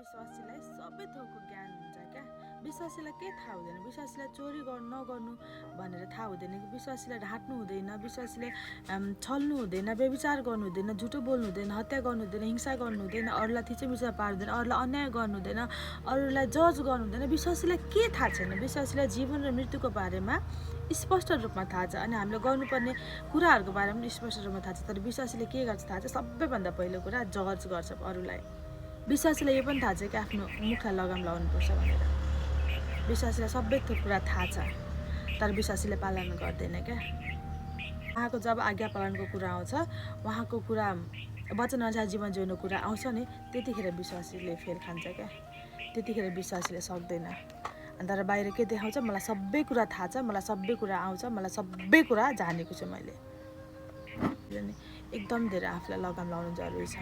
विश्वासीलाई सबै थोकको ज्ञान हुन्छ क्या। विश्वासीलाई के थाहा हुँदैन, विश्वासीलाई चोरी गर्नु नगर्नु भनेर थाहा हुँदैन कि, विश्वासीलाई ढाँट्नु हुँदैन, विश्वासीले छल्नु हुँदैन, व्यभिचार गर्नु हुँदैन, झुटो बोल्नु हुँदैन, हत्या गर्नु हुँदैन, हिंसा गर्नु हुँदैन, अरूलाई थिचोमिचो पार्दैन, अरूलाई अन्याय गर्नु हुँदैन, अरूलाई जज गर्नु हुँदैन। विश्वासीलाई के थाहा छैन? विश्वासीलाई जीवन र मृत्युको बारेमा स्पष्ट रूपमा थाहा छ अनि हामीले गर्नुपर्ने कुराहरूको बारेमा पनि स्पष्ट रूपमा थाहा छ। तर विश्वासीले के गर्छ थाहा छ? सबैभन्दा पहिलो कुरा जज गर्छ अरूलाई। विश्वासीलाई यो पनि थाहा छ कि आफ्नो मुखलाई लगाम लाउनुपर्छ भनेर। विश्वासीलाई सबै थोक कुरा थाहा छ, तर विश्वासीले पालन गर्दैन क्या। उहाँको जब आज्ञा पालनको कुरा आउँछ, उहाँको कुरा वचन अनुसार जीवन जिउनु कुरा आउँछ नि, त्यतिखेर विश्वासीले फेल खान्छ क्या। त्यतिखेर विश्वासीले सक्दैन। तर बाहिर के देखाउँछ? मलाई सबै कुरा थाहा छ, मलाई सबै कुरा आउँछ, मलाई सबै कुरा जानेको छु मैले। एकदम धेरै आफूलाई लगाम लाउनु जरुरी छ।